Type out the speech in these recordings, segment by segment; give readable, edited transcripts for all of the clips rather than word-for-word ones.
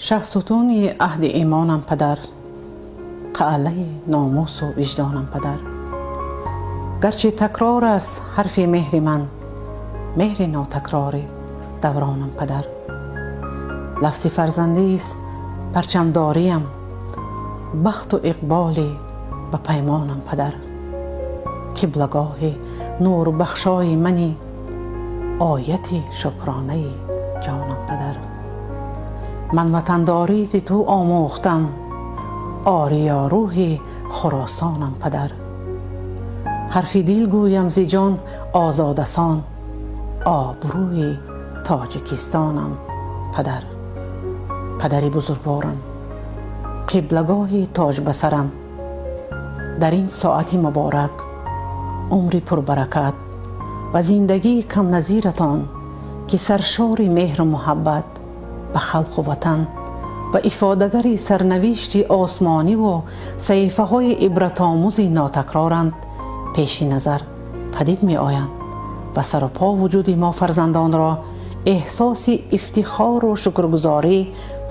Шаҳсутуни аҳди имонам, падар, қалъаи номусу виҷдонам, падар. Гарчи такрор аст ҳарфи меҳри ман, меҳри нотакрори давронам, падар. Лафзи фарзандист парчамдориям, бахту иқболи ба паймонам, падар. Қиблагоҳи нурбахшои мани, ояти шукронаи ҷонам, падар. Ман ватандорӣ зи ту омӯхтам, ориёрӯҳи Хуросонам, падар. Ҳарфи дил гӯям, зи ҷон озодасон, обрӯи Тоҷикистонам, падар. Падари бузургворам, қиблагоҳи тоҷ ба сарам, дар ин соати муборак умри пурбаракат ва зиндагии камназиратон, ки саршори меҳру муҳаббат ба халқу ватан ва ифодагари сарнавишти осмониву саҳифаҳои ибратомӯзи нотакроранд, пеши назар падид меоянд ва сару по вуҷуди мо фарзандонро эҳсоси ифтихору шукргузорӣ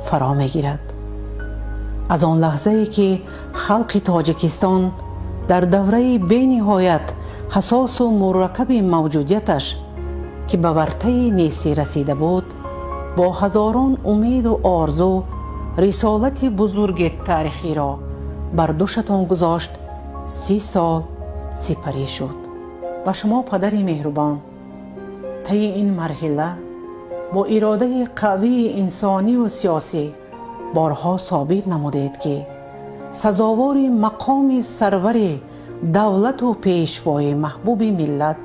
фаро мегирад. Аз он лаҳзае ки халқи Тоҷикистон дар давраи бениҳоят ҳассосу мураккаби мавҷудияташ, ки ба вартаи нестӣ расида буд, бо ҳазорон умеду орзу рисолати бузурги таърихиро бар дӯшатон гузошт, 30 сол сипарӣ шуд ва шумо, падари меҳрубон, таи ин марҳила бо иродаи қавии инсониву сиёсӣ борҳо собит намудед, ки сазовори мақоми сарвари давлату пешвои маҳбуби миллат,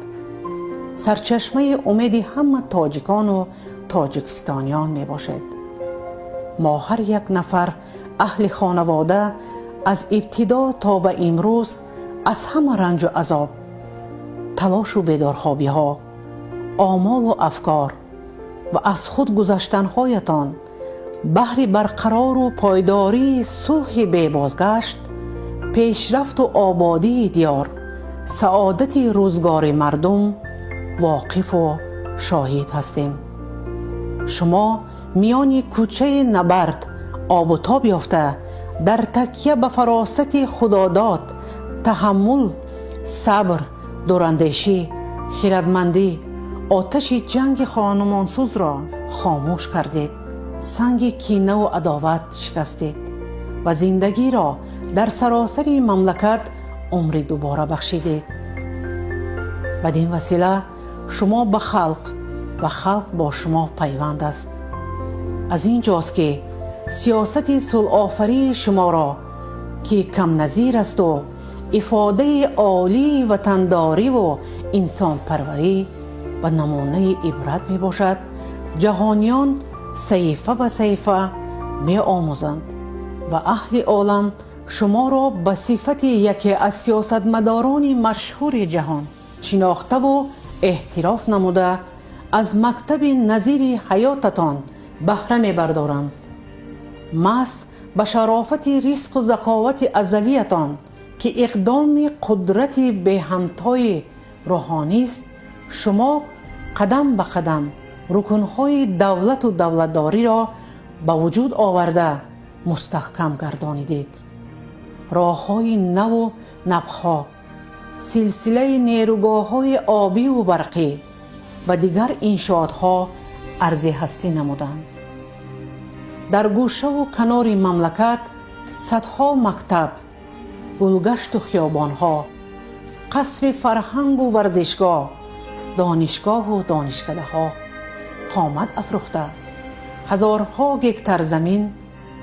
сарчашмаи умеди ҳама тоҷикону тоҷикистониён мебошед. Мо, ҳар як нафар аҳли хонавода, аз ибтидо то ба имрӯз аз ҳама ранҷу азоб, талошу бедорхобиҳо, омолу афкор ва аз худ гузаштанҳоятон баҳри барқарору пойдории сулҳи бебозгашт, пешрафту ободии диёр, саодати рӯзгори мардум воқифу шоҳид ҳастем. Шумо миёни кӯчаи набард обу тоб ёфта, дар такя ба фаросати худодод, таҳаммул, сабр, дурандешӣ, хирадмандӣ оташи ҷанги хонумонсӯзро хомӯш кардед, санги кинаву адоват шикастед ва зиндагиро дар саросари мамлакат умри дубора бахшидед. Бадин васила шумо ба халқ ва халқ бо шумо пайванд аст. Аз ин ҷост, ки сиёсати сулҳофарии шуморо, ки камназир асту ифодаи олии ватандориву инсонпарварӣ ва намунаи ибрат мебошад, ҷаҳониён саҳифа ба саҳифа меомӯзанд ва аҳли олам шуморо ба сифати яке аз сиёсатмадорони машҳури ҷаҳон шинохтаву эътироф намуда, аз мактаби назири ҳаётатон баҳра мебардоранд. Маҳз ба шарофати ризқу заковати азалиятон, ки иқдоми қудрати беҳамтои рӯҳонист, шумо қадам ба қадам рукнҳои давлату давлатдориро ба вуҷуд оварда, мустаҳкам гардонидед. Роҳҳои наву набҳо, силсилаи нерӯгоҳҳои обиву барқӣ ва дигар иншоотҳо арзи ҳастӣ намуданд. Дар гӯшаву канори мамлакат садҳо мактаб, гулгашту хиёбонҳо, қасри фарҳангу варзишгоҳ, донишгоҳу донишкадаҳо қомат афрӯхта, ҳазорҳо гектар замин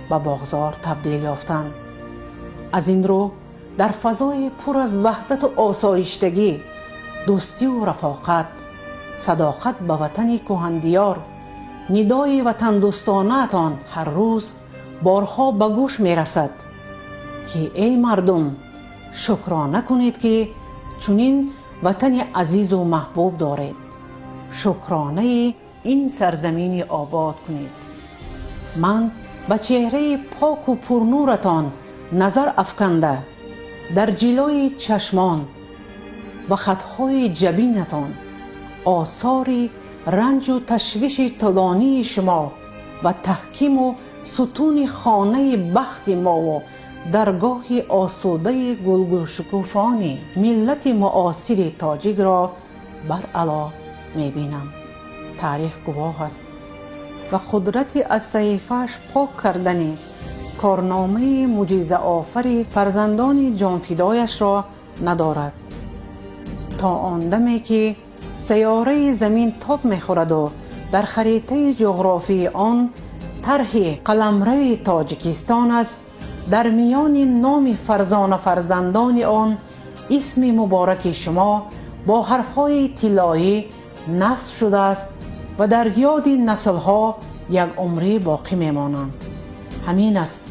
ба боғзор табдил ёфтанд. Аз ин рӯ дар фазои пур аз ваҳдату осоиштагӣ, дӯстиву рафоқат, садоқат ба ватани кӯҳандиёр, нидои ватандӯстонаатон ҳар рӯз борҳо ба гӯш мерасад, ки эй мардум, шукрона кунед, ки чунин ватани азизу маҳбуб доред, шукронаи ин сарзамини обод кунед. Ман ба чеҳраи поку пурнуратон назар афканда, дар ҷилои чашмон ва хатҳои ҷабинатон осори ранҷу ташвиши тӯлонии шумо ва таҳкиму Сутуни хонаи бахти мову даргоҳи осудаи гулгулшукуфони миллати муосири тоҷикро баръало мебинам. Таърих гувоҳ аст ва қудрати аз саҳифааш пок кардани корномаи мӯъҷизаофари фарзандони ҷонфидояшро надорад. То он даме ки сайёраи замин тоб мехӯраду дар харитаи ҷуғрофии он тарҳи қаламрави Тоҷикистон аст, дар миёни номи фарзона фарзандони он исми мубораки шумо бо ҳарфҳои тиллоӣ насб шудааст ва дар ёди наслҳо як умрӣ боқӣ мемонанд. Ҳамин аст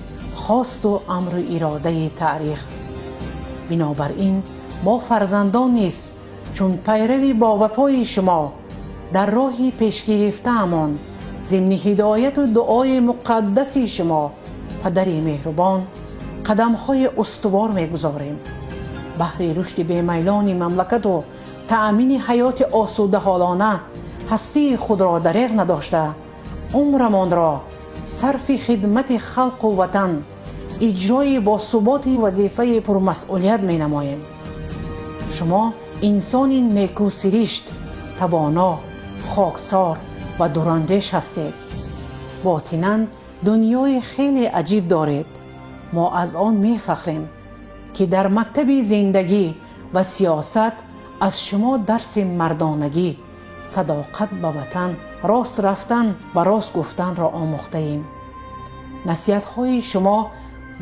хосту амру иродаи таърих. Бинобар ин мо фарзандон низ, чун пайрави бовафои шумо, дар роҳи пешгирифтаамон, зимни ҳидояту дуои муқаддаси шумо, падари меҳрубон, қадамҳои устувор мегузорем. Баҳри рушди бемайлони мамлакату таъмини ҳаёти осудаҳолона ҳастии худро дареғ надошта, умрамонро сарфи хидмати халқу ватан, иҷрои босуботи вазифаи пурмасъулият менамоем. Шумо инсони некӯсиришт, тавоно, хоксор ва дурандеш ҳастед. Ботинан дунёи хеле аҷиб доред. Мо аз он мефахрем, ки дар мактаби зиндагӣ ва сиёсат аз шумо дарси мардонагӣ, садоқат ба ватан, рост рафтан ва рост гуфтанро омӯхтаем. Насиҳатҳои шумо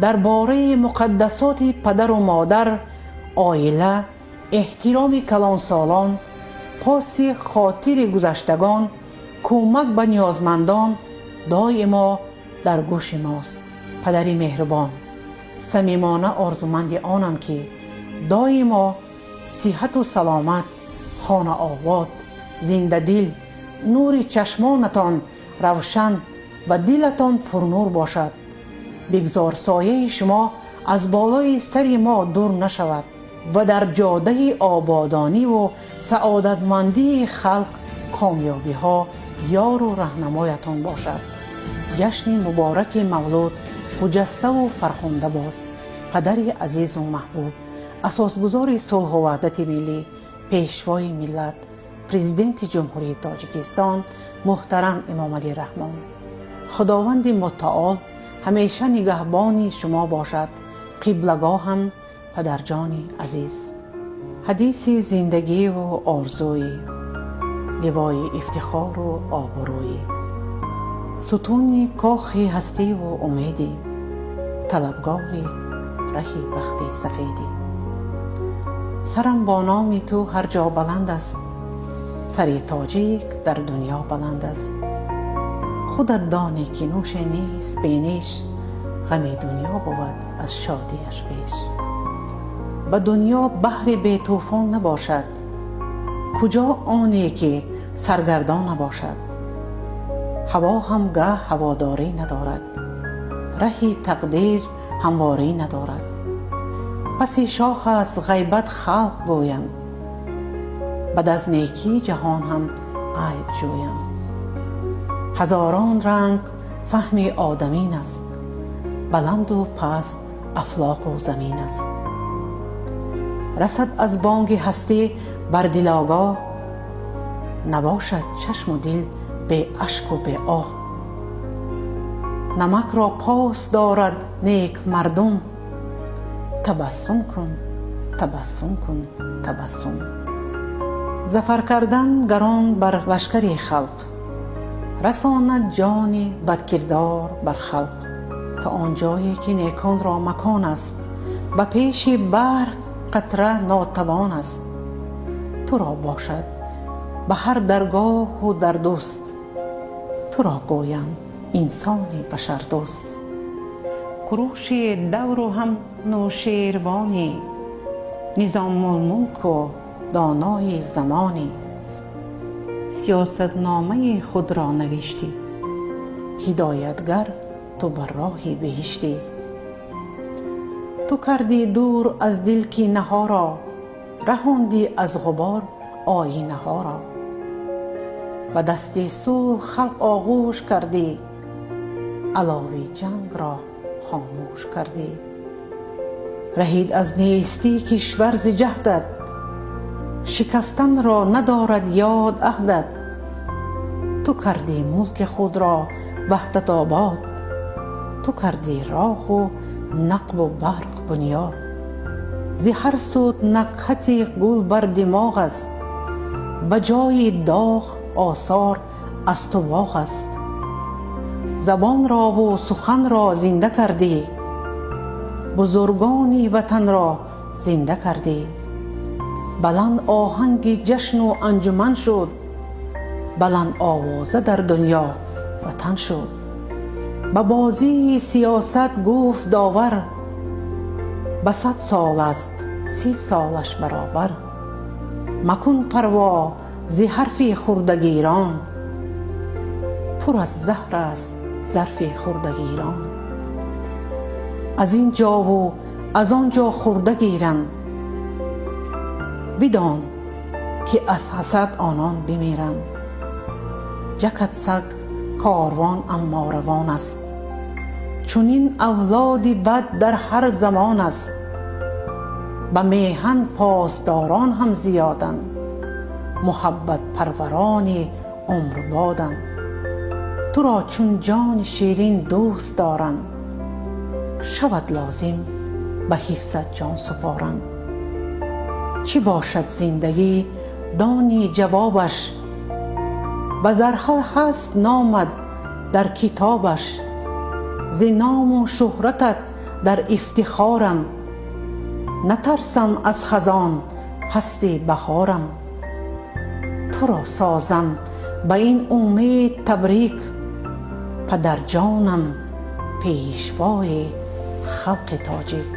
дар бораи муқаддасоти падару модар, оила, эҳтироми калонсолон, поси хотири гузаштагон, кӯмак ба ниёзмандон доимо дар гӯши мост. Падари меҳрубон, самимона орзуманди онам, ки доимо сиҳату саломат, хонаобод, зиндадил, нури чашмонатон равшан ва дилатон пурнур бошад. Бигзор сояи шумо аз болои сари мо дур нашавад ва дар ҷодаи ободониву саодатмандии халқ комёбиҳо ёру раҳнамоятон бошад. Ҷашни мубораки Мавлуд хуҷаставу фархунда бод, падари азизу маҳбуб, асосгузори сулҳу ваҳдати миллӣ, Пешвои миллат, Президенти Ҷумҳурии Тоҷикистон муҳтарам Эмомалӣ Раҳмон. Худованди Мутаол ҳамеша нигаҳбони шумо бошад, қиблагоҳам, падарҷони азиз. Ҳадиси зиндагиву орзуӣ, ливои ифтихору обрӯӣ, сутуни кохи ҳастиву умедӣ, талабгори раҳи бахти сафедӣ. Сарам бо номи ту ҳар ҷо баланд аст, сари тоҷик дар дунё баланд аст. Худат донӣ, ки нӯше нест бенеш, ғами дунё бувад аз шодиаш беш. Ба дунё баҳри бетӯфон набошад, куҷо оне ки саргардон набошад? Ҳаво ҳам гаҳ ҳаводорӣ надорад, раҳи тақдир ҳамворӣ надорад. Паси шоҳ аст ғайбат, халқ гӯянд, бад аз некӣ ҷаҳон ҳам айб ҷӯянд. Ҳазорон ранг фаҳми одамин аст, баланду паст афлоқу замин аст. Расад аз бонги ҳастӣ бар дил огоҳ, набошад чашму дил беашку беоҳ. Намакро пос дорад нек мардум. Табассум кун, табассум кун, табассум. Зафар кардан гарон бар лашкари халқ, расонад ҷони бадкирдор бар халқ. То он ҷое ки неконро макон аст, ба пеши баҳр қатра нотавон аст. Туро бошад ба ҳар даргоҳу дар дӯст, туро гӯянд инсони башардӯст. Куруши давру ҳам Нӯшервонӣ, Низомулмулку донои замонӣ. Сиёсатномаи худро навиштӣ, ҳидоятгар ту бар роҳи беҳиштӣ. Ту кардӣ дур аз дил кинаҳоро, раҳондӣ аз ғубор оинаҳоро. Ба дасти сулҳ халқ оғӯш кардӣ. Алови ҷанг ро хомӯш кардӣ. Раҳид аз нестӣ кишвар зи ҷаҳдат, шикастан ро надорад ёд аҳдат. Ту кардӣ мулки худро ваҳдатобод, ту кардӣ роҳу нақбу барқ бунёд. Зи ҳар суд накҳати гул бар димоғ аст, ба ҷои доғ осор аз ту боғ аст. Забонро ву суханро зинда кардӣ, бузургони ватанро зинда кардӣ. Баланд оҳанги ҷашну анҷуман шуд, баланд овоза дар дунё ватан шуд. Ба бозии сиёсат гуфт довар, ба 100 сол аст 30 солаш баробар. Макун парво зи ҳарфи хурдагирон, пур аз заҳр аст зарфи хурдагирон. Аз ин ҷову аз он ҷо хурда гиранд, бидон ки аз ҳасад онон бимиранд. Ҷакад саг корвон, аммо равон аст. Чунин авлоди бад дар ҳар замон аст. Ба меҳан посдорон ҳам зиёданд, муҳаббатпарварони умрбоданд. Туро чун ҷони ширин дӯст доранд, шавад лозим ба ҳифзат ҷон супоранд. Чӣ бошад зиндагӣ, дони ҷавобаш, ба зарҳал ҳаст номат дар китобаш. Зи ному шӯҳратат дар ифтихорам, натарсам аз хазон, ҳасти баҳорам. Туро созам ба ин умед табрик, падарҷонам, пешвои халқи тоҷик.